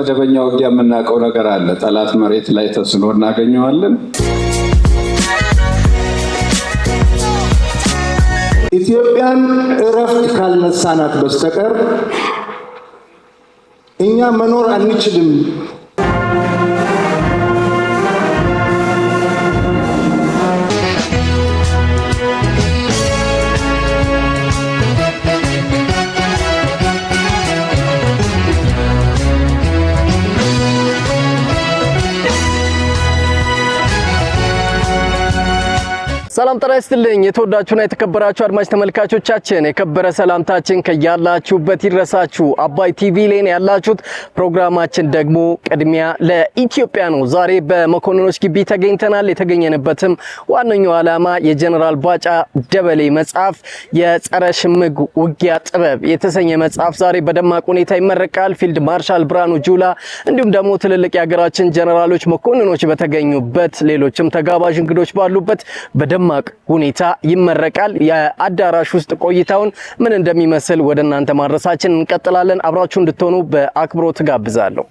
በመደበኛ ውጊያ የምናውቀው ነገር አለ። ጠላት መሬት ላይ ተስሎ እናገኘዋለን። ኢትዮጵያን እረፍት ካልነሳናት በስተቀር እኛ መኖር አንችልም። ሰላም ጤና ይስጥልኝ። የተወዳችሁና የተከበራችሁ አድማጭ ተመልካቾቻችን የከበረ ሰላምታችን ከያላችሁበት ይድረሳችሁ። አባይ ቲቪ ላይ ነው ያላችሁት። ፕሮግራማችን ደግሞ ቅድሚያ ለኢትዮጵያ ነው። ዛሬ በመኮንኖች ግቢ ተገኝተናል። የተገኘንበትም ዋነኛው ዓላማ የጀነራል ባጫ ደበሌ መጽሐፍ የጸረ ሽምቅ ውጊያ ጥበብ የተሰኘ መጽሐፍ ዛሬ በደማቅ ሁኔታ ይመረቃል። ፊልድ ማርሻል ብርሃኑ ጁላ እንዲሁም ደግሞ ትልልቅ የሀገራችን ጀነራሎች፣ መኮንኖች በተገኙበት ሌሎችም ተጋባዥ እንግዶች ባሉበት በደማቅ ሁኔታ ይመረቃል። የአዳራሽ ውስጥ ቆይታውን ምን እንደሚመስል ወደ እናንተ ማድረሳችን እንቀጥላለን። አብራችሁ እንድትሆኑ በአክብሮት ጋብዛለሁ።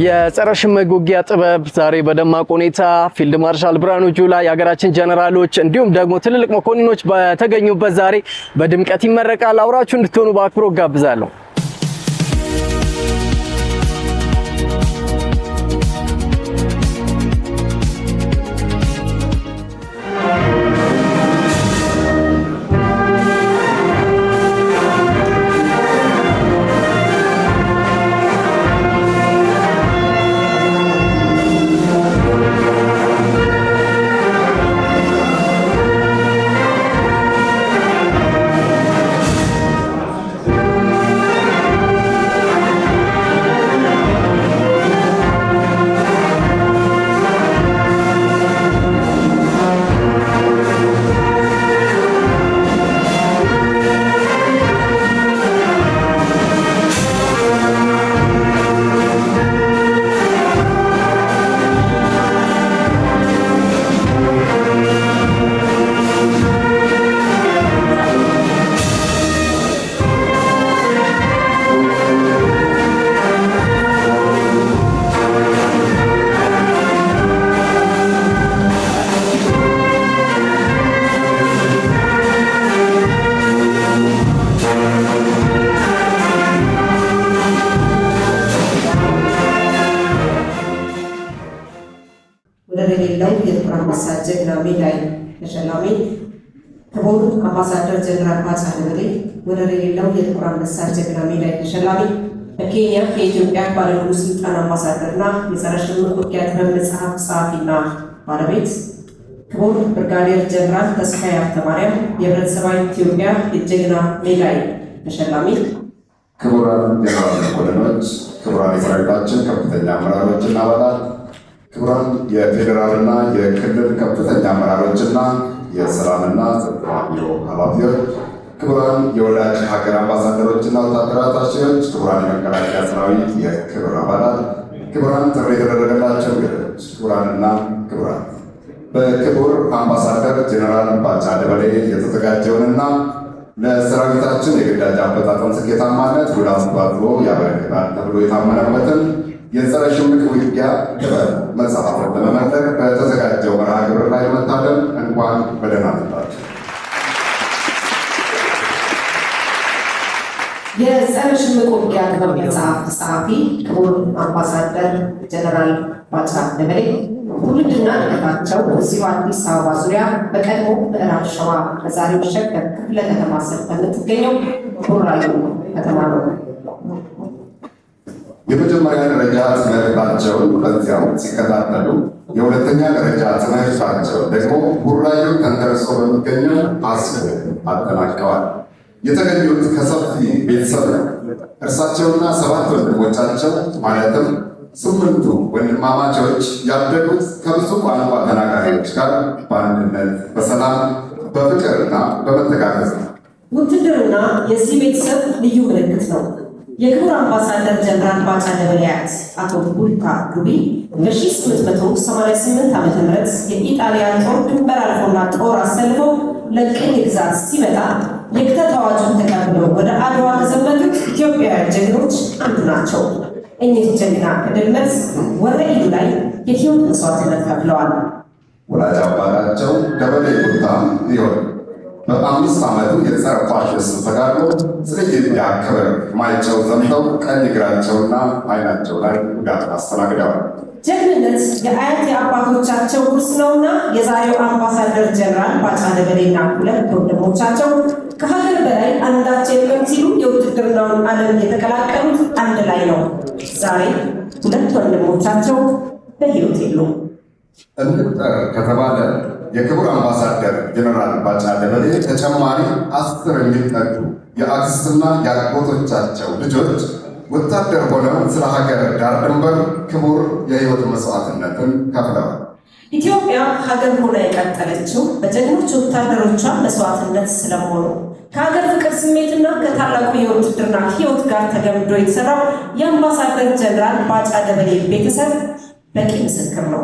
የጸረ ሽምቅ ውጊያ ጥበብ ዛሬ በደማቅ ሁኔታ ፊልድ ማርሻል ብርሃኑ ጁላ የሀገራችን ጀነራሎች እንዲሁም ደግሞ ትልልቅ መኮንኖች በተገኙበት ዛሬ በድምቀት ይመረቃል። አብራችሁ እንድትሆኑ በአክብሮት ጋብዛለሁ። ወደር የሌለው የጥቁር አንበሳ ጀግና ሜዳይ ተሸላሚ ክቡር አምባሳደር ጀነራል ባጫ ደበሌ ወደር የሌለው የጥቁር አንበሳ ጀግና ሜዳይ ተሸላሚ፣ በኬንያ የኢትዮጵያ ባለሙሉ ስልጣን አምባሳደርና የጸረ ሽምቅ ውጊያ ጥበብ መጽሐፍ ጸሐፊና ባለቤት፣ ክቡር ብርጋዴር ጀነራል ተስፋዬ ሀብተማርያም የህብረተሰባዊ ኢትዮጵያ የጀግና ሜዳይ ተሸላሚ፣ ክቡራን ጀነራል መኮንኖች፣ ክቡራን የሰራዊታችን ከፍተኛ አመራሮችና አባላት፣ ክቡራን የፌዴራልና የክልል ከፍተኛ አመራሮችና የሰላምና ጸጥታ ቢሮ ኃላፊዎች፣ ክቡራን የወዳጅ ሀገር አምባሳደሮችና ወታደራዊ አታሼዎች፣ ክቡራን የመከላከያ ሰራዊት የክብር አባላት፣ ክቡራን ጥሪ የተደረገላቸው እንግዶች፣ ክቡራንና ክቡራት፣ በክቡር አምባሳደር ጀነራል ባጫ ደበሌ የተዘጋጀውንና ለሰራዊታችን የግዳጅ አፈጻጸም ስኬታማነት ጉልህ አስተዋጽኦ ያበረክታል ተብሎ የታመነበትን የጸረ ሽምቅ ውጊያ ጥበብ መጽሐፍን ለመመረቅ በተዘጋጀው መርሃ ግብር ላይ ለመታደም እንኳን በደህና መጣችሁ። የጸረ ሽምቅ ውጊያ ጥበብ መጽሐፍ ጸሐፊ ክቡር አምባሳደር ጀነራል ባጫ ደበሌ ትውልድና እድገታቸው እዚሁ አዲስ አበባ ዙሪያ በቀድሞ ምዕራብ ሸዋ በዛሬው ሸገር ክፍለ ከተማ ስር በምትገኘው ቡራዩ ከተማ ነው። የመጀመሪያ ደረጃ ትምህርታቸውን በዚያው ሲከታተሉ የሁለተኛ ደረጃ ትምህርታቸው ደግሞ ቡራዩ ተንተርሶ በሚገኘው አስኮ አጠናቀዋል። የተገኙት ከሰፊ ቤተሰብ ነው። እርሳቸውና 7 ወንድሞቻቸው ማለትም 8ቱ ወንድማማቾች ያደጉት ከብዙ ቋንቋ ተናጋሪዎች ጋር በአንድነት፣ በሰላም፣ በፍቅርና በመተጋገዝ ነው። ውትድርና የዚህ ቤተሰብ ልዩ ምልክት ነው። የክቡር አምባሳደር ጀነራል ባጫ ደበሌ አያት አቶ ቡልታ ዱቢ በ1888 ዓ.ም የኢጣሊያን ጦር ድንበር አልፎና ጦር አሰልፎ ለቅኝ ግዛት ሲመጣ የክተት አዋጁን ተቀብለው ወደ አድዋ ከዘመቱት ኢትዮጵያውያን ጀግኖች አንዱ ናቸው። እኚህ ጀግና ከድል መልስ ወረኢሉ ላይ የሕይወት መስዋዕትነት ከፍለዋል። ወላጅ አባታቸው ደበሌ ቡልታም ቢሆን በ5 ዓመቱ የጸረ ፋሽስት ተጋድሎ ስለ ኢትዮጵያ ክብር ማይጨው ዘምተው ቀኝ እግራቸውና ዓይናቸው ላይ ጉዳት አስተናግደዋል። ጀግንነት የአያት የአባቶቻቸው ውርስ ነውና የዛሬው አምባሳደር ጀነራል ባጫ ደበሌና ሁለት ወንድሞቻቸው ከሀገር በላይ አንዳች የለም ሲሉ የውትድርናውን ዓለም የተቀላቀሉት አንድ ላይ ነው። ዛሬ ሁለት ወንድሞቻቸው በሕይወት የሉም። እንቁጠር ከተባለ የክቡር አምባሳደር ጀነራል ባጫ ደበሌ ተጨማሪ 10 የሚጠጉ የአክስትና የአጎቶቻቸው ልጆች ወታደር ሆነው ስለ ሀገር ዳር ድንበር ክቡር የሕይወት መስዋዕትነትን ከፍለዋል። ኢትዮጵያ ሀገር ሆና የቀጠለችው በጀግኖች ወታደሮቿ መስዋዕትነት ስለመሆኑ ከሀገር ፍቅር ስሜትና ከታላቁ የውትድርና ሕይወት ጋር ተገምዶ የተሰራው የአምባሳደር ጀነራል ባጫ ደበሌ ቤተሰብ በቂ ምስክር ነው።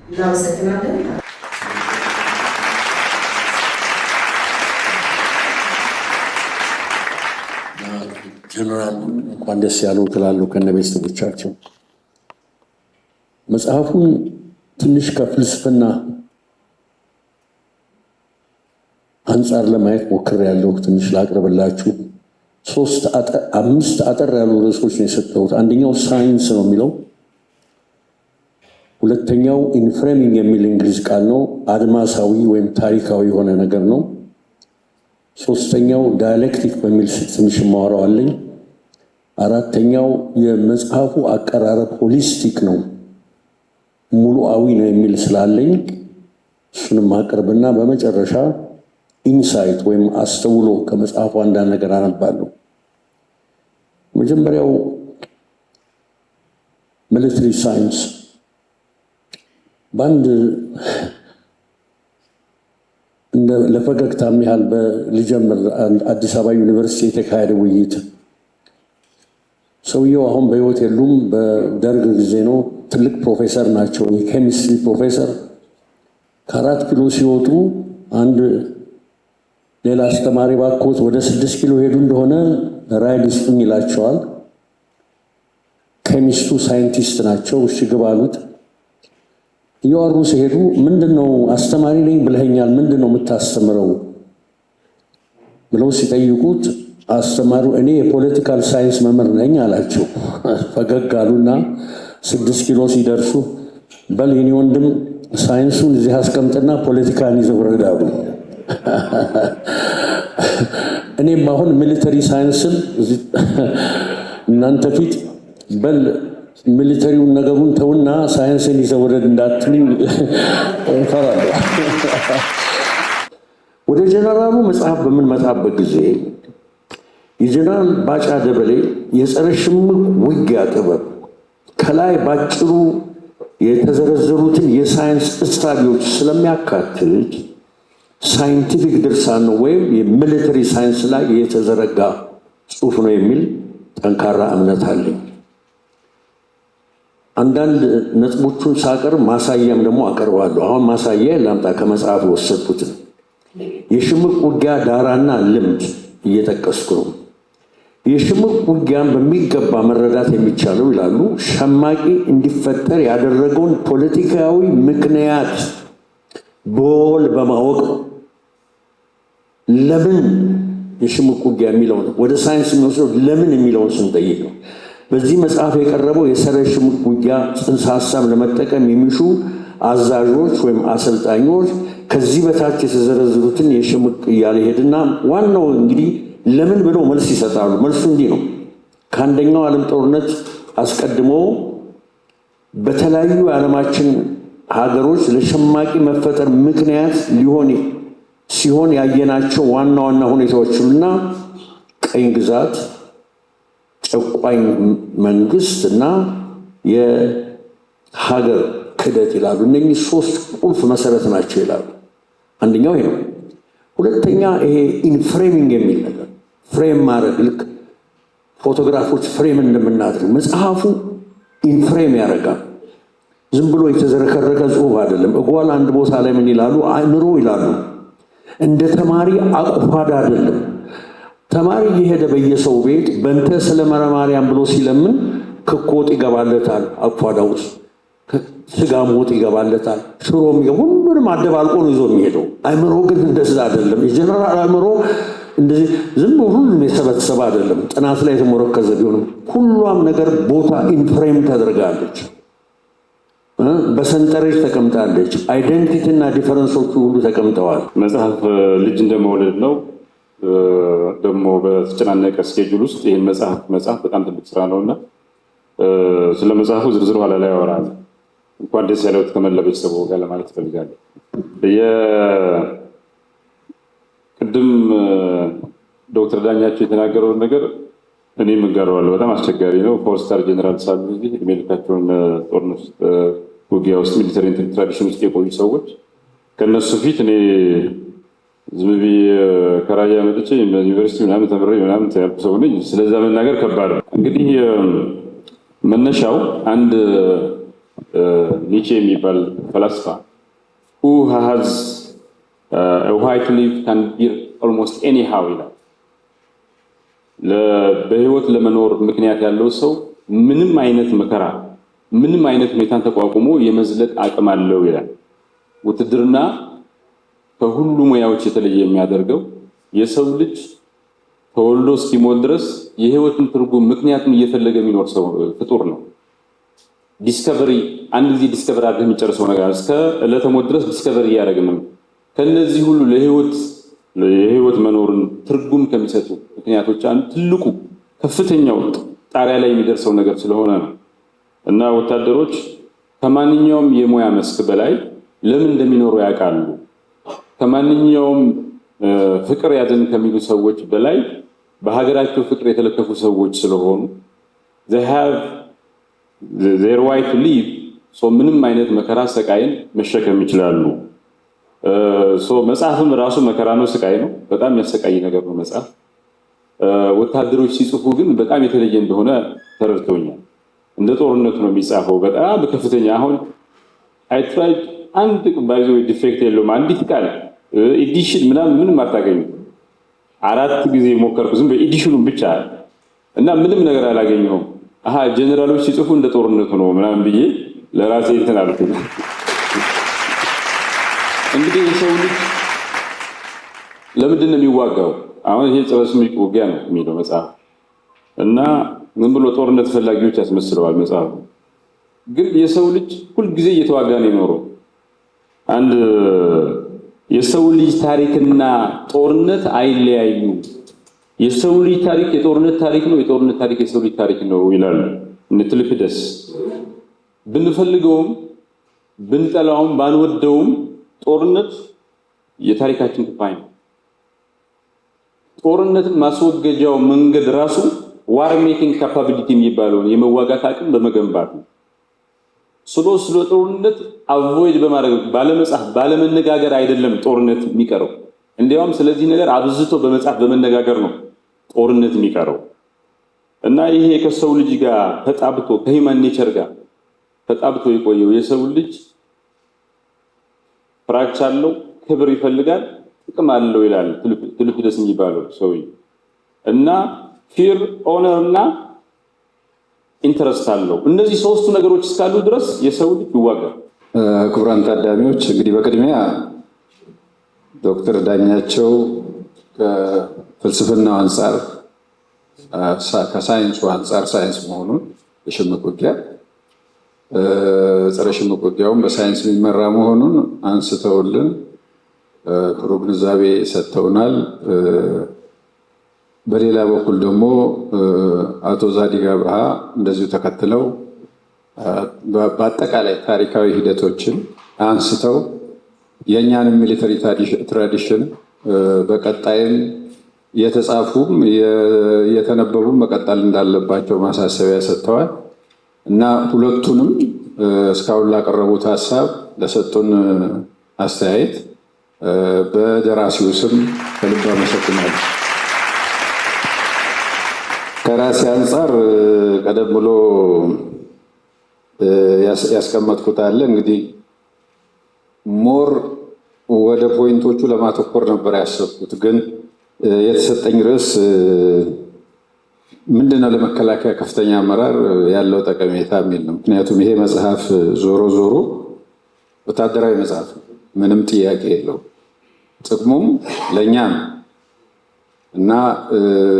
እናመሰግናለን። ጀነራል እንኳን ደስ ያለው ትላለሁ ከነ ቤተሰቦቻቸው። መጽሐፉን ትንሽ ከፍልስፍና አንጻር ለማየት ሞክሬያለሁ። ትንሽ ላቅርብላችሁ። 5 አጠር ያሉ ርዕሶች ነው የሰጠሁት። አንደኛው ሳይንስ ነው የሚለው፣ ሁለተኛው enframing የሚል እንግሊዝ ቃል ነው፣ አድማሳዊ ወይም ታሪካዊ የሆነ ነገር ነው። ሶስተኛው dialectic በሚል ትንሽ የማወራው አለኝ። አራተኛው የመጽሐፉ አቀራረብ holistic ነው፣ ሙሉአዊ ነው የሚል ስላለኝ እሱንም አቅርብና በመጨረሻ insight ወይም አስተውሎ ከመጽሐፉ አንዳንድ ነገር አነባለሁ። መጀመሪያው military science በአንድ ለፈገግታም ያህል ልጀምር። አዲስ አበባ ዩኒቨርሲቲ የተካሄደ ውይይት፣ ሰውየው አሁን በሕይወት የሉም። በደርግ ጊዜ ነው። ትልቅ ፕሮፌሰር ናቸው፣ የኬሚስትሪ ፕሮፌሰር። ከ4 ኪሎ ሲወጡ አንድ ሌላ አስተማሪ ባኮት ወደ 6 ኪሎ ሄዱ እንደሆነ ride ይስጡኝ ይላቸዋል። ኬሚስቱ ሳይንቲስት ናቸው። እሺ ግባ አሉት። እያወሩ ሲሄዱ ምንድነው አስተማሪ ነኝ ብለኸኛል፣ ምንድነው የምታስተምረው ብለው ሲጠይቁት አስተማሪው እኔ የ political science መምህር ነኝ አላቸው። ፈገግ አሉና 6 ኪሎ ሲደርሱ በል የኔ ወንድም ሳይንሱን እዚህ አስቀምጥና ፖለቲካን ይዘው ውረድ አሉ። እኔም አሁን military science ን እናንተ ፊት በል Military ውን ነገሩን ተውና ሳይንስን ይዘህ ውረድ እንዳትሉኝ እፈራለሁ። ወደ ጀነራሉ መጽሐፍ በምንመጣበት ጊዜ የጀነራል ባጫ ደበሌ የጸረ ሽምቅ ውጊያ ጥበብ ከላይ ባጭሩ የተዘረዘሩትን የሳይንስ እሳቤዎች ስለሚያካትት scientific ድርሳን ነው ወይም የ military science ላይ የተዘረጋ ጽሑፍ ነው የሚል ጠንካራ እምነት አለኝ። አንዳንድ ነጥቦቹን ሳቀርብ ማሳያም ደግሞ አቀርባለሁ። አሁን ማሳያ ላምጣ፣ ከመጽሐፍ የወሰድኩትን የሽምቅ ውጊያ ዳራና ልምድ እየጠቀስኩ ነው። የሽምቅ ውጊያን በሚገባ መረዳት የሚቻለው ይላሉ፣ ሸማቂ እንዲፈጠር ያደረገውን ፖለቲካዊ ምክንያት በውል በማወቅ። ለምን የሽምቅ ውጊያ የሚለውን ወደ ሳይንስ የሚወስደው ለምን የሚለውን ስንጠይቅ ነው። በዚህ መጽሐፍ የቀረበው የጸረ ሽምቅ ውጊያ ጽንሰ ሀሳብ ለመጠቀም የሚሹ አዛዦች ወይም አሰልጣኞች ከዚህ በታች የተዘረዘሩትን የሽምቅ እያለ ሄድና ዋናው እንግዲህ ለምን ብለው መልስ ይሰጣሉ። መልሱ እንዲህ ነው። ከአንደኛው ዓለም ጦርነት አስቀድሞ በተለያዩ የዓለማችን ሀገሮች ለሸማቂ መፈጠር ምክንያት ሊሆን ሲሆን ያየናቸው ዋና ዋና ሁኔታዎች እና ቅኝ ግዛት፣ ጨቋኝ መንግስት እና የሀገር ክህደት ይላሉ። እነኚህ ሶስት ቁልፍ መሰረት ናቸው ይላሉ። አንደኛው ይሄ ነው። ሁለተኛ ይሄ enframing የሚል ነገር፣ frame ማድረግ፣ ልክ ፎቶግራፎች frame እንደምናደርግ መጽሐፉ enframe ያደርጋል። ዝም ብሎ የተዝረከረከ ጽሑፍ አይደለም። እጓል አንድ ቦታ ላይ ምን ይላሉ? አእምሮ ይላሉ እንደ ተማሪ አቁፋዳ አይደለም። ተማሪ እየሄደ በየሰው ቤት በእንተ ስለ ማርያም ብሎ ሲለምን ክክ ወጥ ይገባለታል። አቁፋዳ ውስጥ ስጋም ወጥ ይገባለታል። ሽሮም፣ ሁሉንም አደባልቆ ነው ይዞ የሚሄደው። አእምሮ ግን እንደዛ አይደለም። የጀነራል አእምሮ እንደዚህ ዝም ብሎ ሁሉም የሰበሰበ አይደለም። ጥናት ላይ የተመረኮዘ ቢሆንም ሁሏም ነገር ቦታ enframe ተደርጋለች፣ በሰንጠረዥ ተቀምጣለች። Identity እና difference ኦቹ ሁሉ ተቀምጠዋል። መጽሐፍ ልጅ እንደመውለድ ነው። ደግሞ በተጨናነቀ schedule ውስጥ ይህን መጽሐፍ መጻፍ በጣም ትልቅ ስራ ነው እና ስለ መጽሐፉ ዝርዝር ኋላ ላይ ያወራል። እንኳን ደስ ያለዎት ከመላ ቤተሰቡ ጋር ለማለት እፈልጋለሁ። ቅድም ዶክተር ዳኛቸው የተናገረውን ነገር እኔም እጋራዋለሁ። በጣም አስቸጋሪ ነው። Four star ጀነራል ሳሉ እዚህ እድሜ ልካቸውን ጦርነት ውስጥ፣ ውጊያ ውስጥ፣ military tradition ውስጥ የቆዩ ሰዎች፣ ከእነሱ ፊት እኔ ዝም ብዬ ከራያ መጥቼ ዩኒቨርሲቲ ምናምን ተምሬ ምናምን ያልኩ ሰው ነኝ። ስለዛ መናገር ከባድ ነው። እንግዲህ መነሻው አንድ ኒቼ የሚባል ፈላስፋ "Who has why to live can bear almost anyhow" ይላል። በህይወት ለመኖር ምክንያት ያለው ሰው ምንም አይነት መከራ፣ ምንም አይነት ሁኔታን ተቋቁሞ የመዝለቅ አቅም አለው ይላል። ውትድርና ከሁሉ ሙያዎች የተለየ የሚያደርገው የሰው ልጅ ተወልዶ እስኪሞት ድረስ የህይወትን ትርጉም ምክንያቱን እየፈለገ የሚኖር ሰው ፍጡር ነው። Discovery፣ አንድ ጊዜ discover አድርገህ የሚጨርሰው ነገር፣ እስከ ዕለተ ሞት ድረስ discovery እያደረግን ነው። ከነዚህ ሁሉ ለህይወት የህይወት መኖርን ትርጉም ከሚሰጡ ምክንያቶች አንዱ ትልቁ ከፍተኛው ጣሪያ ላይ የሚደርሰው ነገር ስለሆነ ነው እና ወታደሮች ከማንኛውም የሙያ መስክ በላይ ለምን እንደሚኖሩ ያውቃሉ። ከማንኛውም ፍቅር ያዘን ከሚሉ ሰዎች በላይ በሀገራቸው ፍቅር የተለከፉ ሰዎች ስለሆኑ they have their why to live፣ so ምንም አይነት መከራ ስቃይን መሸከም ይችላሉ። So መጽሐፍም ራሱ መከራ ነው፣ ስቃይ ነው። በጣም የሚያሰቃይ ነገር ነው መጽሐፍ። ወታደሮች ሲጽፉ ግን በጣም የተለየ እንደሆነ ተረድቶኛል። እንደ ጦርነቱ ነው የሚጻፈው። በጣም በከፍተኛ አሁን I tried አንድ by the way defect የለውም። አንዲት ቃል edition ምናምን ምንም አታገኙ። አራት ጊዜ ሞከርኩ ዝም በ edition ኑን ብቻ እና ምንም ነገር አላገኘሁም። አሀ ጀነራሎች ሲጽፉ እንደ ጦርነቱ ነው ምናምን ብዬ ለራሴ እንትን አልኩ። እንግዲህ የሰው ልጅ ለምንድን ነው የሚዋጋው? አሁን ይሄ ጸረ ሽምቅ ውጊያ ነው የሚለው መጽሐፍ እና ዝም ብሎ ጦርነት ፈላጊዎች ያስመስለዋል መጽሐፉ። ግን የሰው ልጅ ሁልጊዜ እየተዋጋ ነው የኖረው። አንድ የሰው ልጅ ታሪክና ጦርነት አይለያዩም። የሰው ልጅ ታሪክ የጦርነት ታሪክ ነው፣ የጦርነት ታሪክ የሰው ልጅ ታሪክ ነው ይላሉ እነ ቱሊፒደስ። ብንፈልገውም ብንጠላውም ባንወደውም ጦርነት የታሪካችን ክፋይ ነው። ጦርነትን ማስወገጃው መንገድ ራሱ war making capability የሚባለውን የመዋጋት አቅም በመገንባት ነው። ስለ ጦርነት avoid በማድረግ፣ ባለመጻፍ፣ ባለመነጋገር አይደለም ጦርነት የሚቀረው። እንዲያውም ስለዚህ ነገር አብዝቶ በመጻፍ፣ በመነጋገር ነው ጦርነት የሚቀረው። እና ይሄ ከሰው ልጅ ጋር ተጣብቶ፣ ከ human nature ጋር ተጣብቶ የቆየው፣ የሰው ልጅ ፍራቻ አለው፣ ክብር ይፈልጋል፣ ጥቅም አለው ይላል ቱሊፒደስ የሚባለው ሰውዬ። እና fear፣ honor እና interest አለው። እነዚህ ሶስቱ ነገሮች እስካሉ ድረስ የሰው ልጅ ይዋጋል። ክቡራን ታዳሚዎች፣ እንግዲህ በቅድሚያ ዶክተር ዳኛቸው ከፍልስፍናው አንጻር፣ ከሳይንሱ አንጻር ሳይንስ መሆኑን፣ የሽምቅ ውጊያ፣ ጸረ ሽምቅ ውጊያውን በሳይንስ የሚመራ መሆኑን አንስተውልን ጥሩ ግንዛቤ ሰጥተውናል። በሌላ በኩል ደግሞ አቶ ዛዲግ አብርሃ እንደዚሁ ተከትለው በአጠቃላይ ታሪካዊ ሂደቶችን አንስተው የእኛንም military tradition በቀጣይም የተጻፉም የተነበቡም መቀጠል እንዳለባቸው ማሳሰቢያ ሰጥተዋል። እና ሁለቱንም እስካሁን ላቀረቡት ሀሳብ፣ ለሰጡን አስተያየት በደራሲው ስም ከልብ አመሰግናለሁ። ከራሴ አንጻር ቀደም ብሎ ያስቀመጥኩት አለ። እንግዲህ more ወደ point ኦቹ ለማተኮር ነበር ያሰብኩት፣ ግን የተሰጠኝ ርዕስ ምንድነው ለመከላከያ ከፍተኛ አመራር ያለው ጠቀሜታ የሚል ነው። ምክንያቱም ይሄ መጽሐፍ ዞሮ ዞሮ ወታደራዊ መጽሐፍ ነው፣ ምንም ጥያቄ የለውም። ጥቅሙም ለእኛ ነው። እና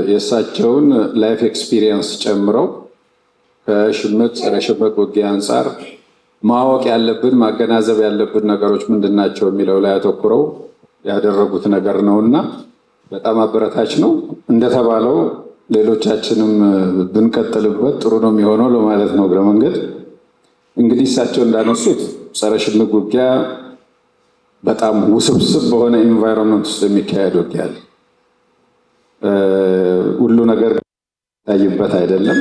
የእሳቸውን life experience ጨምረው ከሽምቅ፣ ጸረ ሽምቅ ውጊያ አንጻር ማወቅ ያለብን፣ ማገናዘብ ያለብን ነገሮች ምንድን ናቸው የሚለው ላይ አተኩረው ያደረጉት ነገር ነው እና በጣም አበረታች ነው። እንደተባለው ሌሎቻችንም ብንቀጥልበት ጥሩ ነው የሚሆነው ለማለት ነው። እግረ መንገድ እንግዲህ እሳቸው እንዳነሱት ጸረ ሽምቅ ውጊያ በጣም ውስብስብ በሆነ environment ውስጥ የሚካሄድ ውጊያ አለ። ሁሉ ነገር ታይበት አይደለም።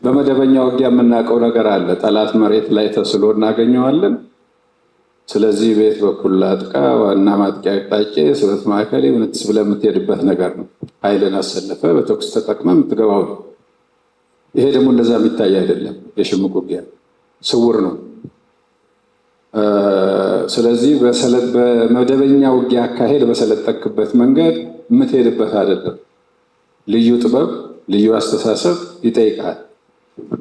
በመደበኛ ውጊያ የምናውቀው ነገር አለ። ጠላት መሬት ላይ ተስሎ እናገኘዋለን። ስለዚህ በየት በኩል ላጥቃ፣ ዋና ማጥቂያ አቅጣጫ፣ ስበት ማዕከሌ ምንትስ ብለህ የምትሄድበት ነገር ነው። ኃይልን አሰልፈህ በተኩስ ተጠቅመህ የምትገባው ነው። ይሄ ደግሞ እንደዛ የሚታይ አይደለም። የሽምቅ ውጊያ ስውር ነው። ስለዚህ በመደበኛ ውጊያ አካሄድ በሰለጠንክበት መንገድ የምትሄድበት አይደለም። ልዩ ጥበብ፣ ልዩ አስተሳሰብ ይጠይቃል።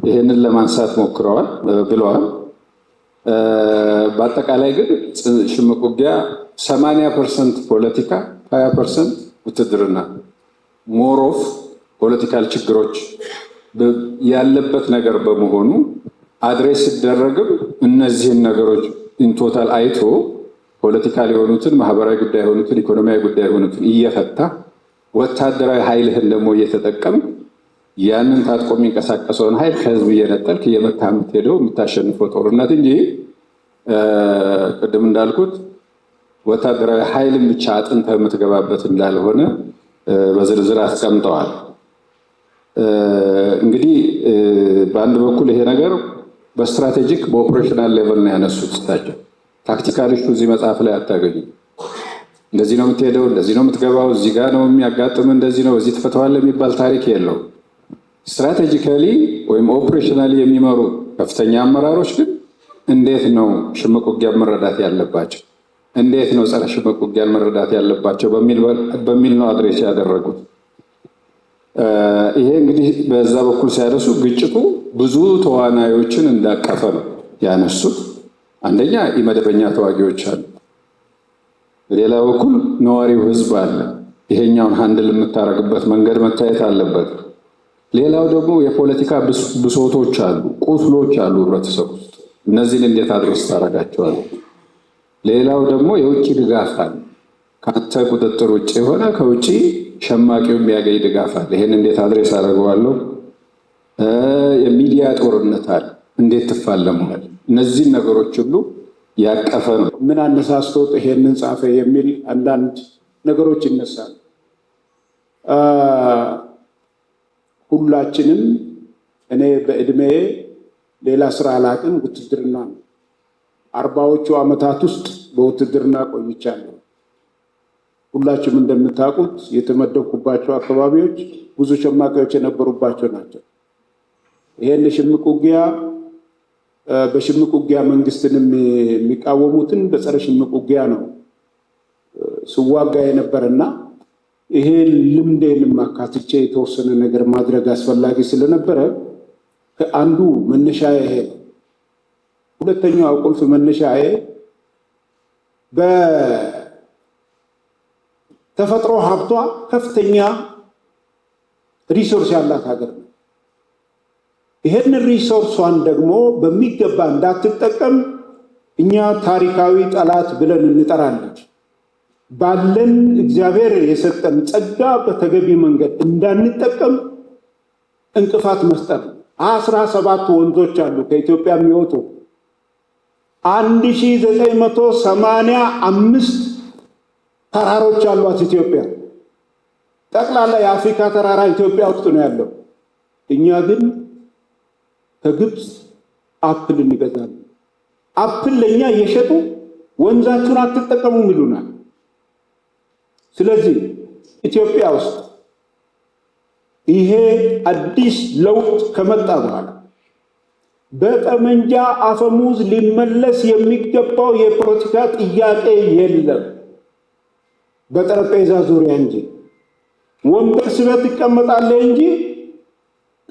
ይህንን ለማንሳት ሞክረዋል ብለዋል። በአጠቃላይ ግን ሽምቅ ውጊያ 80% ፖለቲካ፣ 20% ውትድርና፣ more of political ችግሮች ያለበት ነገር በመሆኑ address ሲደረግም እነዚህን ነገሮች in total አይቶ political የሆኑትን፣ ማህበራዊ ጉዳይ የሆኑትን፣ ኢኮኖሚያዊ ጉዳይ የሆኑትን እየፈታ፣ ወታደራዊ ኃይልህን ደግሞ እየተጠቀምክ፣ ያንን ታጥቆ የሚንቀሳቀሰውን ኃይል ከህዝብ እየነጠልክ እየመታህ የምትሄደው፣ የምታሸንፈው ጦርነት እንጂ ቅድም እንዳልኩት ወታደራዊ ኃይልን ብቻ አጥንተህ የምትገባበት እንዳልሆነ በዝርዝር አስቀምጠዋል። እንግዲህ በአንድ በኩል ይሄ ነገር በ strategic፣ በ operational level ነው ያነሱት እሳቸው። Tactical issue እዚህ መጽሐፍ ላይ አታገኙም። እንደዚህ ነው የምትሄደው፣ እንደዚህ ነው የምትገባው፣ እዚህ ጋር ነው የሚያጋጥም፣ እንደዚህ ነው፣ እዚህ ትፈተዋለህ የሚባል ታሪክ የለውም። Strategically ወይም operationally የሚመሩ ከፍተኛ አመራሮች ግን እንዴት ነው ሽምቅ ውጊያን መረዳት ያለባቸው፣ እንዴት ነው ጸረ ሽምቅ ውጊያን መረዳት ያለባቸው በሚል ነው address ያደረጉት። ይሄ እንግዲህ በዛ በኩል ሲያነሱ ግጭቱ ብዙ ተዋናዮችን እንዳቀፈ ነው ያነሱት። አንደኛ የመደበኛ ተዋጊዎች አሉ፣ በሌላ በኩል ነዋሪው ህዝብ አለ። ይሄኛውን handle የምታደርግበት መንገድ መታየት አለበት። ሌላው ደግሞ የፖለቲካ ብሶቶች አሉ፣ ቁስሎች አሉ ህብረተሰብ ውስጥ። እነዚህን እንዴት address ታደርጋቸዋለህ? ሌላው ደግሞ የውጭ ድጋፍ አለ። ከአንተ ቁጥጥር ውጭ የሆነ፣ ከውጭ ሸማቂው የሚያገኝ ድጋፍ አለ። ይሄን እንዴት address አደርገዋለሁ? የሚዲያ ጦርነት አለ። እንዴት ትፋለመዋል? እነዚህን ነገሮች ሁሉ ያቀፈ ነው። ምን አነሳስቶት ይሄንን ጻፈ የሚል አንዳንድ ነገሮች ይነሳሉ። ሁላችንም እኔ በእድሜ ሌላ ስራ አላቅም፣ ውትድርና ነው። 40ዎቹ ዓመታት ውስጥ በውትድርና ቆይቻለሁ። ሁላችሁም እንደምታውቁት የተመደብኩባቸው አካባቢዎች ብዙ ሸማቂዎች የነበሩባቸው ናቸው። ይሄን ሽምቅ ውጊያ በሽምቅ ውጊያ መንግስትን የሚቃወሙትን በጸረ ሽምቅ ውጊያ ነው ስዋጋ የነበረና ይሄ ልምዴንም አካትቼ የተወሰነ ነገር ማድረግ አስፈላጊ ስለነበረ ከአንዱ መነሻ ይሄ ነው። ሁለተኛው ቁልፍ መነሻዬ በተፈጥሮ ሀብቷ ከፍተኛ resource ያላት ሀገር ነው። ይሄንን resource ኧን ደግሞ በሚገባ እንዳትጠቀም እኛ ታሪካዊ ጠላት ብለን እንጠራለን። ባለን እግዚአብሔር የሰጠን ጸጋ በተገቢ መንገድ እንዳንጠቀም እንቅፋት መስጠት ነው። 17 ወንዞች አሉ ከኢትዮጵያ የሚወጡ፣ 1985 ተራሮች አሏት ኢትዮጵያ። ጠቅላላ የአፍሪካ ተራራ ኢትዮጵያ ውስጥ ነው ያለው። እኛ ግን ከግብፅ apple እንገዛለን። Apple ለእኛ እየሸጡ ወንዛችሁን አትጠቀሙም ይሉናል። ስለዚህ ኢትዮጵያ ውስጥ ይሄ አዲስ ለውጥ ከመጣ በኋላ በጠመንጃ አፈሙዝ ሊመለስ የሚገባው የፖለቲካ ጥያቄ የለም፣ በጠረጴዛ ዙሪያ እንጂ። ወንበር ስበህ ትቀመጣለህ እንጂ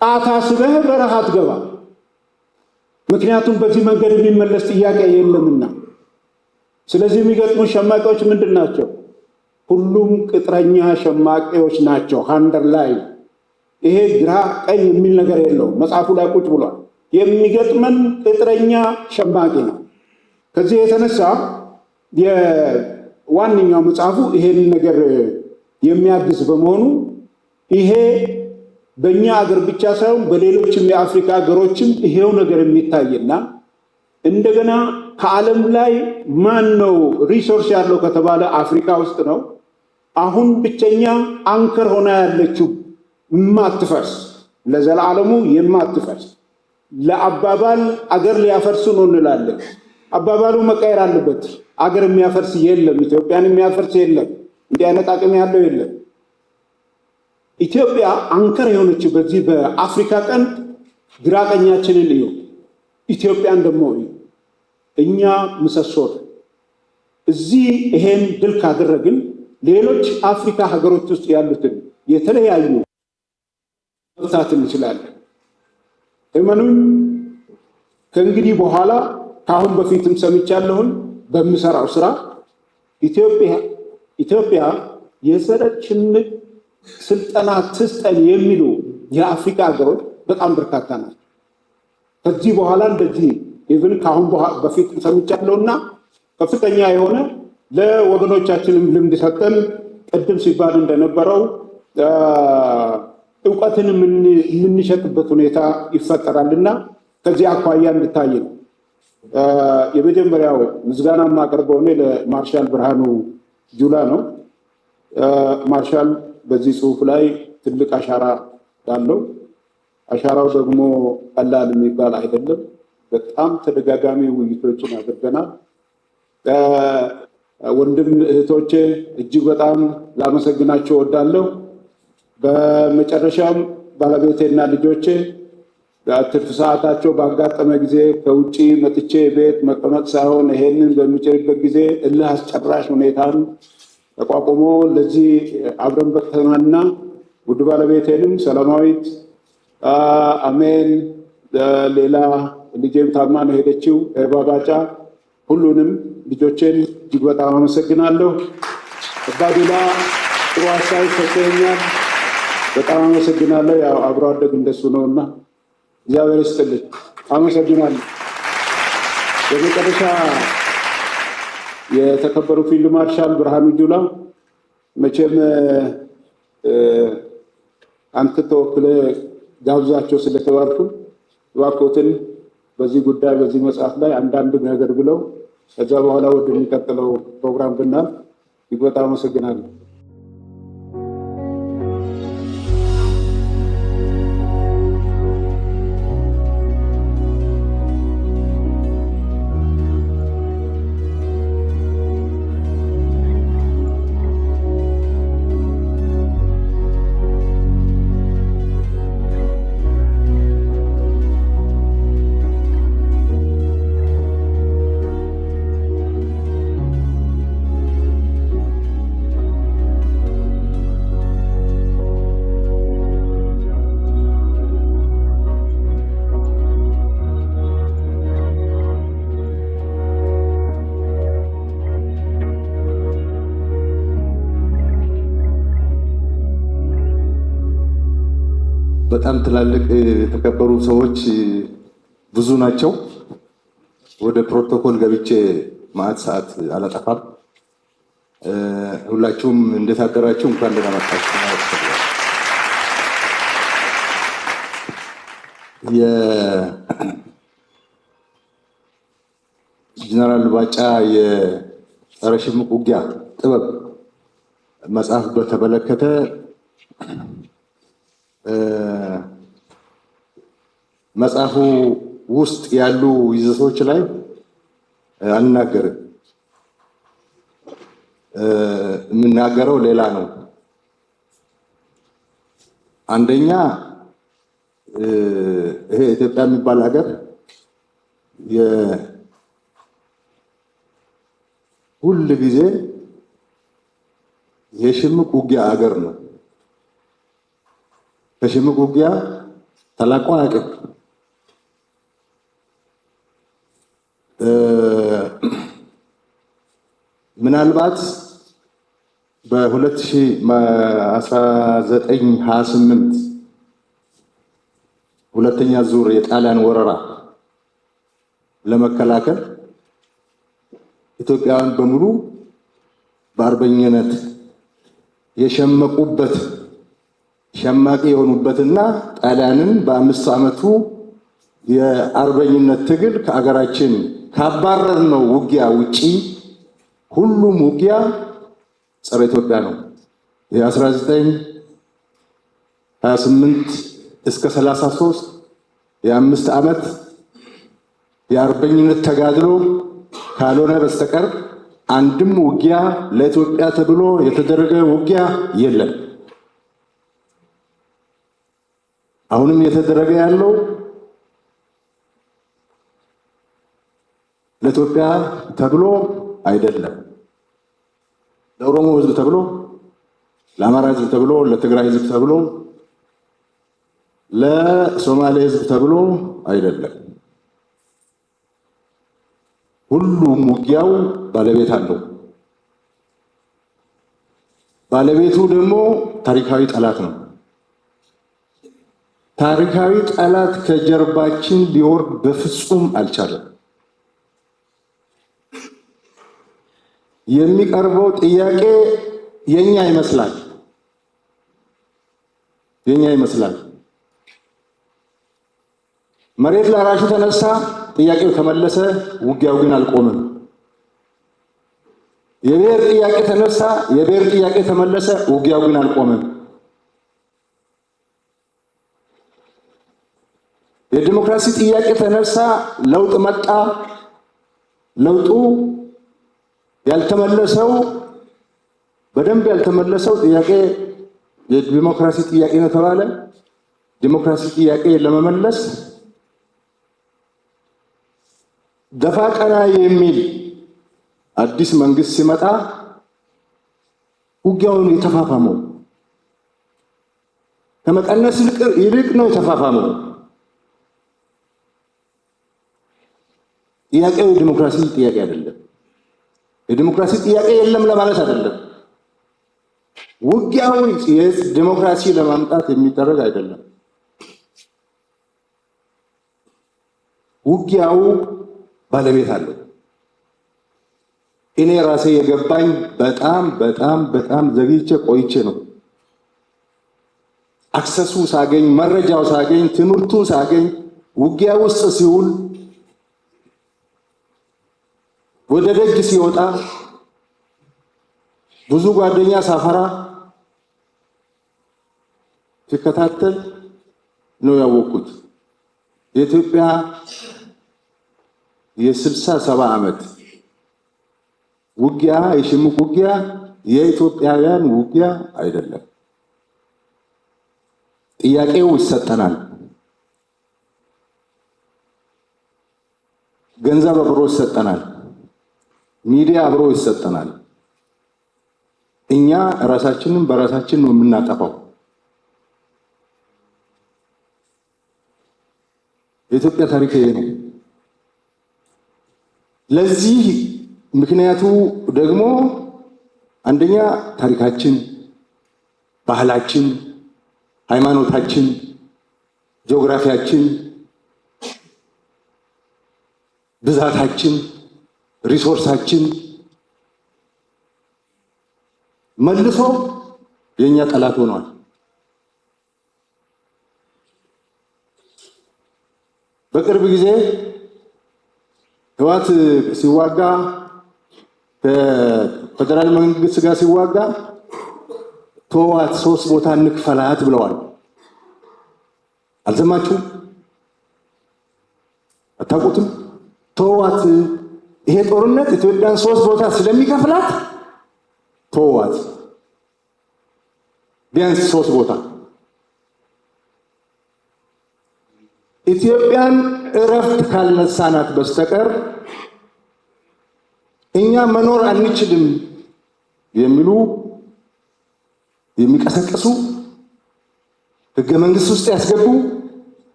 ቃታ ስበህ በረሃ አትገባ። ምክንያቱም በዚህ መንገድ የሚመለስ ጥያቄ የለምና። ስለዚህ የሚገጥሙ ሸማቂዎች ምንድን ናቸው? ሁሉም ቅጥረኛ ሸማቂዎች ናቸው። አንድ ላይ ይሄ ግራ ቀኝ የሚል ነገር የለውም። መጽሐፉ ላይ ቁጭ ብሏል። የሚገጥመን ቅጥረኛ ሸማቂ ነው። ከዚህ የተነሳ የዋነኛው መጽሐፉ ይሄን ነገር የሚያግዝ በመሆኑ ይሄ በእኛ አገር ብቻ ሳይሆን በሌሎችም የአፍሪካ ሀገሮችም ይሄው ነገር የሚታይና እንደገና ከዓለም ላይ ማን ነው resource ያለው ከተባለ አፍሪካ ውስጥ ነው። አሁን ብቸኛ anchor ሆና ያለችው የማትፈርስ፣ ለዘላለሙ የማትፈርስ፣ ለአባባል አገር ሊያፈርሱ ነው እንላለን። አባባሉ መቀየር አለበት። አገር የሚያፈርስ የለም። ኢትዮጵያን የሚያፈርስ የለም። እንዲህ አይነት አቅም ያለው የለም። ኢትዮጵያ anchor የሆነችው በዚህ በአፍሪካ ቀንድ ግራ ቀኛችንን እዩ፣ ኢትዮጵያን ደግሞ እዩ። እኛ ምሰሶ እዚህ ይሄን ድል ካደረግን ሌሎች አፍሪካ ሀገሮች ውስጥ ያሉትን የተለያዩ መፍታት እንችላለን። እመኑኝ፣ ከእንግዲህ በኋላ ከአሁን በፊትም ሰምቻለሁን በምሰራው ስራ ኢትዮጵያ ኢትዮጵያ የጸረ ሽምቅ ስልጠና ትስጠን የሚሉ የአፍሪካ ሀገሮች በጣም በርካታ ናቸው። ከዚህ በኋላ እንደዚህ even ከአሁን በፊት ሰምቻለሁና ከፍተኛ የሆነ ለወገኖቻችንም ልምድ ሰጠን። ቅድም ሲባል እንደነበረው እውቀትን የምንሸጥበት ሁኔታ ይፈጠራልና ከዚህ አኳያ እንድታይ ነው። የመጀመሪያው ምስጋና የማቀርበው እኔ ለማርሻል ብርሃኑ ጁላ ነው። ማርሻል በዚህ ጽሁፍ ላይ ትልቅ አሻራ አለው። አሻራው ደግሞ ቀላል የሚባል አይደለም። በጣም ተደጋጋሚ ውይይቶችን አድርገናል። ወንድም እህቶቼ እጅግ በጣም ላመሰግናቸው እወዳለሁ። በመጨረሻም ባለቤቴና ልጆቼ በትርፍ ሰዓታቸው ባጋጠመ ጊዜ ከውጭ መጥቼ ቤት መቀመጥ ሳይሆን ይሄንን በሚችልበት ጊዜ እልህ አስጨራሽ ሁኔታን ተቋቁሞ ለዚህ አብረን በቅተናልና ውድ ባለቤቴንም ሰላማዊት፣ አሜን፣ ሌላ ልጄም ታማ ነው ሄደችው፣ ኤርባባጫ፣ ሁሉንም ልጆቼን እጅግ በጣም አመሰግናለሁ። አባዱላ ጥሩ አስተያየት ሰጥቶኛል። በጣም አመሰግናለሁ። ያው አብሮ አደግ እንደሱ ነውና እግዚአብሔር ይስጥልኝ። አመሰግናለሁ። በመጨረሻ የተከበሩ ፊልድ ማርሻል ብርሃኑ ጁላ፣ መቼም አንተ ተወክለህ ጋብዛቸው ስለተባልኩ እባክዎትን በዚህ ጉዳይ በዚህ መጽሐፍ ላይ አንዳንድ ነገር ብለው ከዛ በኋላ ወደሚቀጥለው ፕሮግራም ብናልፍ በጣም አመሰግናለሁ። በጣም ትላልቅ የተከበሩ ሰዎች ብዙ ናቸው። ወደ ፕሮቶኮል ገብቼ ማዕት ሰዓት አላጠፋም። ሁላችሁም እንዴት አደራችሁ? እንኳን ደህና መጣችሁ። የጀነራል ባጫ የጸረ ሽምቅ ውጊያ ጥበብ መጽሐፍ በተመለከተ መጽሐፉ ውስጥ ያሉ ይዘቶች ላይ አልናገርም። የምናገረው ሌላ ነው። አንደኛ ይሄ ኢትዮጵያ የሚባል ሀገር ሁል ጊዜ የሽምቅ ውጊያ ሀገር ነው። ከሽምቅ ውጊያ ተላቆ አያውቅም። ምናልባት በ1928 ሁለተኛ ዙር የጣሊያን ወረራ ለመከላከል ኢትዮጵያውያን በሙሉ በአርበኝነት የሸመቁበት ሸማቂ የሆኑበትና ጣሊያንን በ5 ዓመቱ የአርበኝነት ትግል ከአገራችን ካባረርነው ውጊያ ውጪ ሁሉም ውጊያ ጸረ ኢትዮጵያ ነው። የ1928 እስከ 33 የ5 ዓመት የአርበኝነት ተጋድሎ ካልሆነ በስተቀር አንድም ውጊያ ለኢትዮጵያ ተብሎ የተደረገ ውጊያ የለም። አሁንም እየተደረገ ያለው ለኢትዮጵያ ተብሎ አይደለም። ለኦሮሞ ሕዝብ ተብሎ፣ ለአማራ ሕዝብ ተብሎ፣ ለትግራይ ሕዝብ ተብሎ፣ ለሶማሌ ሕዝብ ተብሎ አይደለም። ሁሉም ውጊያው ባለቤት አለው። ባለቤቱ ደግሞ ታሪካዊ ጠላት ነው። ታሪካዊ ጠላት ከጀርባችን ሊወርድ በፍጹም አልቻለም። የሚቀርበው ጥያቄ የኛ ይመስላል፣ የኛ ይመስላል። መሬት ላራሹ ተነሳ፣ ጥያቄው ተመለሰ፣ ውጊያው ግን አልቆመም። የብሔር ጥያቄ ተነሳ፣ የብሔር ጥያቄ ተመለሰ፣ ውጊያው ግን አልቆመም። የዲሞክራሲ ጥያቄ ተነሳ፣ ለውጥ መጣ። ለውጡ ያልተመለሰው፣ በደንብ ያልተመለሰው ጥያቄ የዲሞክራሲ ጥያቄ ነው ተባለ። ዲሞክራሲ ጥያቄ ለመመለስ ደፋ ቀና የሚል አዲስ መንግስት ሲመጣ ውጊያውን የተፋፋመው ከመቀነስ ይልቅ ነው የተፋፋመው። ጥያቄው የዲሞክራሲ ጥያቄ አይደለም። የዲሞክራሲ ጥያቄ የለም ለማለት አይደለም። ውጊያው የዲሞክራሲ ለማምጣት የሚደረግ አይደለም። ውጊያው ባለቤት አለው። እኔ ራሴ የገባኝ በጣም በጣም በጣም ዘግይቼ ቆይቼ ነው። Access ኡ ሳገኝ፣ መረጃው ሳገኝ፣ ትምህርቱን ሳገኝ፣ ውጊያ ውስጥ ሲውል ወደ ደጅ ሲወጣ፣ ብዙ ጓደኛ ሳፈራ፣ ሲከታተል ነው ያወቅኩት። የኢትዮጵያ የ60-70 ዓመት ውጊያ፣ የሽምቅ ውጊያ የኢትዮጵያውያን ውጊያ አይደለም። ጥያቄው ይሰጠናል፣ ገንዘብ አብሮ ይሰጠናል፣ ሚዲያ አብሮ ይሰጠናል። እኛ ራሳችንን በራሳችን ነው የምናጠፋው። የኢትዮጵያ ታሪክ ይሄ ነው። ለዚህ ምክንያቱ ደግሞ አንደኛ ታሪካችን፣ ባህላችን፣ ሃይማኖታችን፣ ጂኦግራፊያችን፣ ብዛታችን፣ resource ኣችን መልሶ የእኛ ጠላት ሆኗል። በቅርብ ጊዜ ህወሓት ሲዋጋ፣ ከፌደራል መንግስት ጋር ሲዋጋ ተዋት፣ ሶስት ቦታ እንክፈላት ብለዋል። አልሰማችሁም? አታውቁትም? ተዋት፣ ይሄ ጦርነት ኢትዮጵያን ሶስት ቦታ ስለሚከፍላት ተዋት፣ ቢያንስ ሶስት ቦታ። ኢትዮጵያን እረፍት ካልነሳናት በስተቀር እኛ መኖር አንችልም የሚሉ የሚቀሰቅሱ፣ ህገ መንግስት ውስጥ ያስገቡ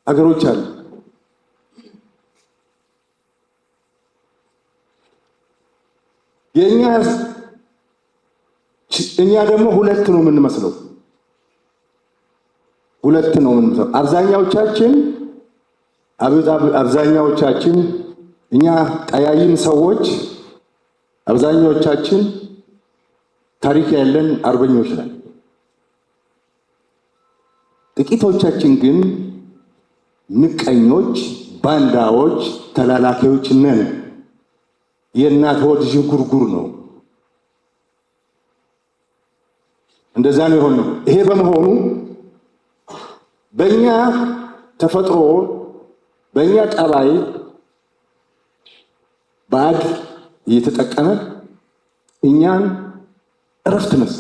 አገሮች አሉ። እኛ ደግሞ ሁለት ነው የምንመስለው፣ ሁለት ነው የምንመስለው። አብዛኛዎቻችን እኛ ጠያይም ሰዎች፣ አብዛኛዎቻችን ታሪክ ያለን አርበኞች ነን። ጥቂቶቻችን ግን ምቀኞች፣ ባንዳዎች፣ ተላላኪዎች ነን። የእናት ሆድ ዥንጉርጉር ነው። እንደዛ ነው የሆነው። ይሄ በመሆኑ በእኛ ተፈጥሮ፣ በእኛ ጠባይ ባዕድ እየተጠቀመ እኛን እረፍት ነሳ።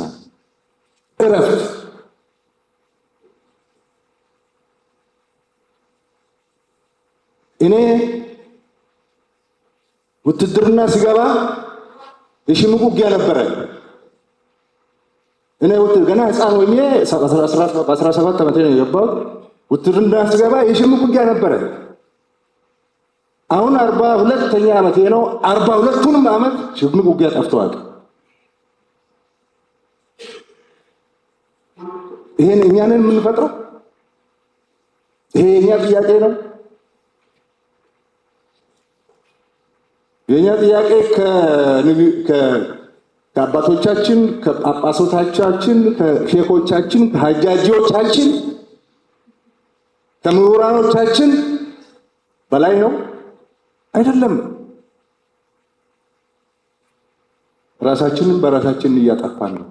እረፍት። እኔ ውትድርና ስገባ የሽምቅ ውጊያ ነበረ። እኔ ገና ህፃን ሆኜ፣ 17 ዓመቴ ነው የገባሁት። ውትድርና ስገባ የሽምቅ ውጊያ ነበረ። አሁን 42ኛ ዓመቴ ነው። 42ቱንም ዓመት ሽምቅ ውጊያ ጠፍተዋል። ይሄን እኛንን የምንፈጥረው፣ ይሄ የኛ ጥያቄ ነው። የኛ ጥያቄ ከአባቶቻችን፣ ከጳጳሶቻችን፣ ከሼኮቻችን፣ ከሀጃጂዎቻችን፣ ከምሁራኖቻችን በላይ ነው አይደለም። ራሳችንን በራሳችን እያጠፋን ነው።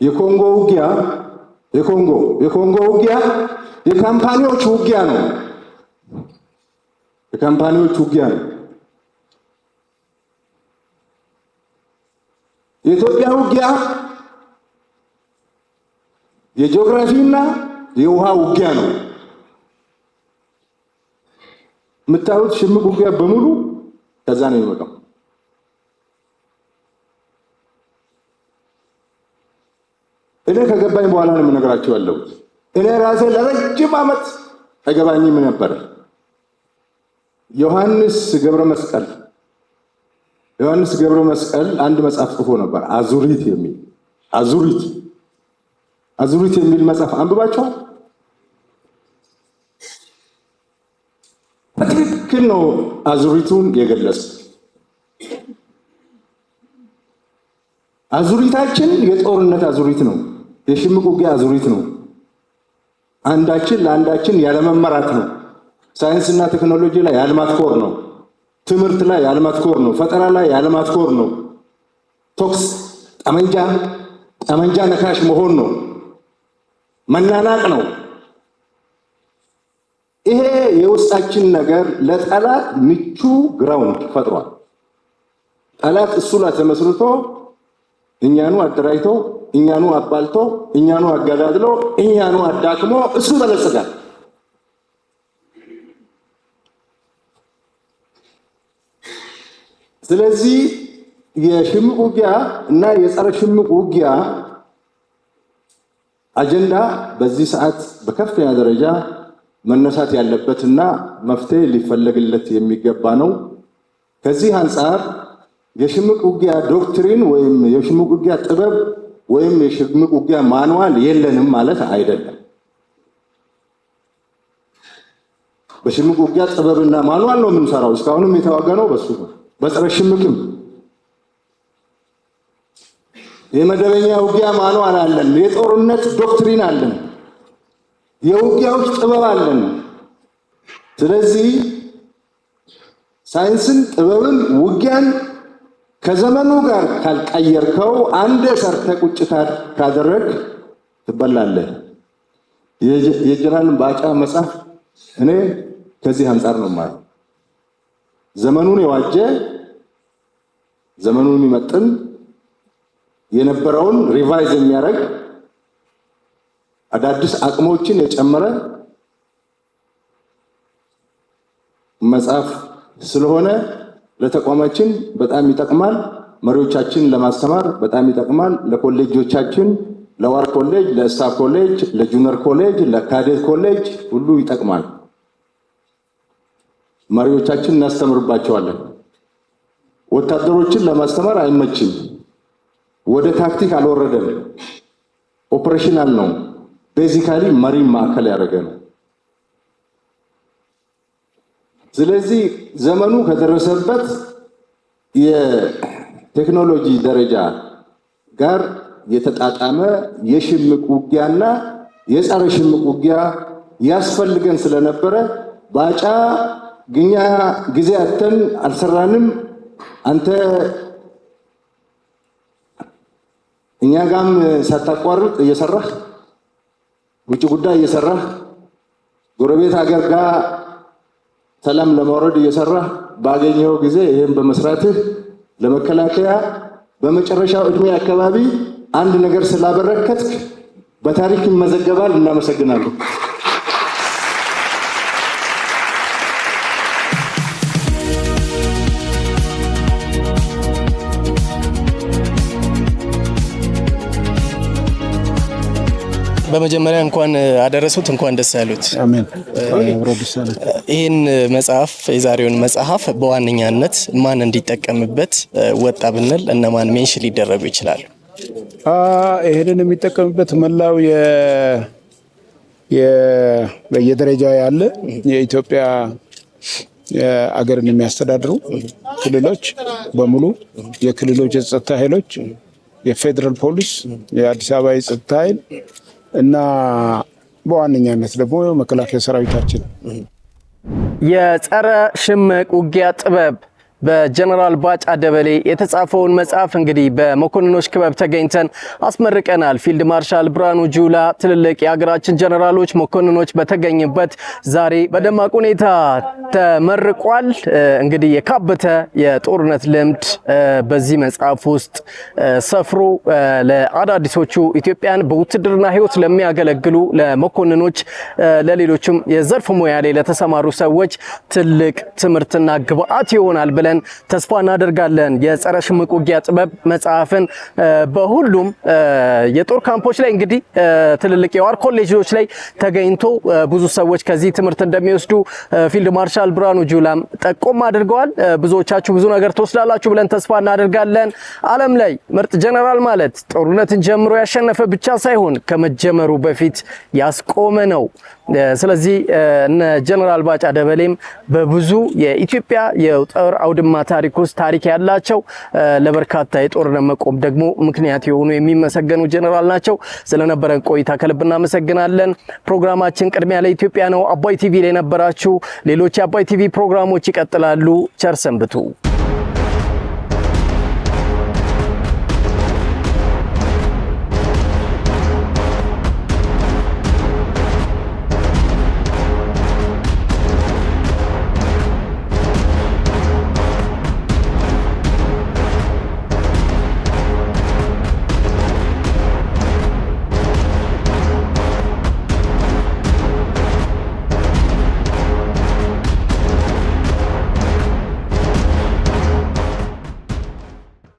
የኮንጎ ውጊያ የኮንጎ ውጊያ የ company ዎች ውጊያ ነው። የ company ዎች ውጊያ ነው። የኢትዮጵያ ውጊያ የጂኦግራፊና የውሃ ውጊያ ነው። የምታዩት ሽምቅ ውጊያ በሙሉ ከዛ ነው የሚመጣው። እኔ ከገባኝ በኋላ ነው የምነግራቸው ያለሁት። እኔ ራሴ ለረጅም ዓመት አይገባኝም ነበር። ዮሐንስ ገብረ መስቀል አንድ መጽሐፍ ጽፎ ነበር፣ አዙሪት የሚል። አዙሪት የሚል መጽሐፍ አንብባችኋል? በትክክል ነው አዙሪቱን የገለጸ። አዙሪታችን የጦርነት አዙሪት ነው። የሽምቅ ውጊያ አዙሪት ነው። አንዳችን ለአንዳችን ያለመመራት ነው። ሳይንስና ቴክኖሎጂ ላይ ያለማትኮር ነው። ትምህርት ላይ ያለማትኮር ነው። ፈጠራ ላይ ያለማትኮር ነው። ተኩስ፣ ጠመንጃ ጠመንጃ ነካሽ መሆን ነው። መናናቅ ነው። ይሄ የውስጣችን ነገር ለጠላት ምቹ ground ፈጥሯል። ጠላት እሱ ላይ ተመስርቶ እኛኑ አደራጅቶ፣ እኛኑ አባልቶ፣ እኛኑ አገዳድሎ፣ እኛኑ አዳክሞ እሱ ይበለጽጋል። ስለዚህ የሽምቅ ውጊያ እና የጸረ ሽምቅ ውጊያ አጀንዳ በዚህ ሰዓት በከፍተኛ ደረጃ መነሳት ያለበትና መፍትሄ ሊፈለግለት የሚገባ ነው። ከዚህ አንጻር የሽምቅ ውጊያ doctrine ወይም የሽምቅ ውጊያ ጥበብ ወይም የሽምቅ ውጊያ manual የለንም ማለት አይደለም። በሽምቅ ውጊያ ጥበብና manual ነው የምንሰራው። እስካሁንም የተዋጋነው በሱ ነው። በጸረ ሽምቅም የመደበኛ ውጊያ manual አለን። የጦርነት doctrine አለን። የውጊያዎች ጥበብ አለን። ስለዚህ ሳይንስን፣ ጥበብን፣ ውጊያን ከዘመኑ ጋር ካልቀየርከው፣ አንድ ሰርተህ ቁጭ ካደረግክ ትበላለህ። የጀነራል ባጫ መጽሐፍ እኔ ከዚህ አንጻር ነው የማየው። ዘመኑን የዋጀ፣ ዘመኑን የሚመጥን፣ የነበረውን revise የሚያደርግ፣ አዳዲስ አቅሞችን የጨመረ መጽሐፍ ስለሆነ ለተቋማችን በጣም ይጠቅማል። መሪዎቻችን ለማስተማር በጣም ይጠቅማል። ለኮሌጆቻችን፣ ለ war college፣ ለ staff college፣ ለ junior college፣ ለ cadet college ሁሉ ይጠቅማል። መሪዎቻችን እናስተምርባቸዋለን። ወታደሮችን ለማስተማር አይመችም። ወደ ታክቲክ አልወረደም። Operational ነው። Basically መሪ ማዕከል ያደረገ ነው። ስለዚህ ዘመኑ ከደረሰበት የቴክኖሎጂ ደረጃ ጋር የተጣጣመ የሽምቅ ውጊያና የጸረ ሽምቅ ውጊያ ያስፈልገን ስለነበረ ባጫ ግኛ ጊዜ አጥተን አልሰራንም። አንተ እኛ ጋም ሳታቋርጥ እየሰራህ፣ ውጭ ጉዳይ እየሰራህ፣ ጎረቤት ሀገር ጋር ሰላም ለማውረድ እየሰራህ ባገኘው ጊዜ ይህን በመስራትህ ለመከላከያ በመጨረሻው እድሜ አካባቢ አንድ ነገር ስላበረከትክ በታሪክ ይመዘገባል። እናመሰግናለን። በመጀመሪያ እንኳን አደረሱት፣ እንኳን ደስ ያሉት። አሜን። አብሮ ደስ አለን። ይህን መጽሐፍ፣ የዛሬውን መጽሐፍ በዋነኛነት ማን እንዲጠቀምበት ወጣ ብንል እነማን mention ሊደረጉ ይችላሉ? ይህንን የሚጠቀምበት መላው በየደረጃው ያለ የኢትዮጵያ አገርን የሚያስተዳድሩ ክልሎች በሙሉ፣ የክልሎች የጸጥታ ኃይሎች፣ የፌዴራል ፖሊስ፣ የአዲስ አበባ የጸጥታ ኃይል እና በዋነኛነት ደግሞ መከላከያ ሰራዊታችን። የጸረ ሽምቅ ውጊያ ጥበብ በጀነራል ባጫ ደበሌ የተጻፈውን መጽሐፍ እንግዲህ በመኮንኖች ክበብ ተገኝተን አስመርቀናል። ፊልድ ማርሻል ብርሃኑ ጁላ፣ ትልልቅ የሀገራችን ጀነራሎች፣ መኮንኖች በተገኙበት ዛሬ በደማቅ ሁኔታ ተመርቋል። እንግዲህ የካበተ የጦርነት ልምድ በዚህ መጽሐፍ ውስጥ ሰፍሮ ለአዳዲሶቹ ኢትዮጵያን በውትድርና ሕይወት ለሚያገለግሉ ለመኮንኖች፣ ለሌሎችም የዘርፍ ሙያ ላይ ለተሰማሩ ሰዎች ትልቅ ትምህርትና ግብአት ይሆናል ብለን ተስፋ እናደርጋለን። የጸረ ሽምቅ ውጊያ ጥበብ መጽሐፍን በሁሉም የጦር ካምፖች ላይ፣ እንግዲህ ትልልቅ የ war ኮሌጆች ላይ ተገኝቶ ብዙ ሰዎች ከዚህ ትምህርት እንደሚወስዱ ፊልድ ማርሻል ብርሃኑ ጁላም ጠቆም አድርገዋል። ብዙዎቻችሁ ብዙ ነገር ትወስዳላችሁ ብለን ተስፋ እናደርጋለን። ዓለም ላይ ምርጥ ጀነራል ማለት ጦርነትን ጀምሮ ያሸነፈ ብቻ ሳይሆን ከመጀመሩ በፊት ያስቆመ ነው። ስለዚህ እነ ጀነራል ባጫ ደበሌም በብዙ የኢትዮጵያ የጦር አውደ በአውድማ ታሪክ ውስጥ ታሪክ ያላቸው፣ ለበርካታ የጦርነት መቆም ደግሞ ምክንያት የሆኑ የሚመሰገኑ ጀነራል ናቸው። ስለነበረን ቆይታ ከልብ እናመሰግናለን። ፕሮግራማችን ቅድሚያ ለኢትዮጵያ ነው። አባይ ቲቪ ላይ ነበራችሁ። ሌሎች የአባይ ቲቪ ፕሮግራሞች ይቀጥላሉ። ቸር ሰንብቱ።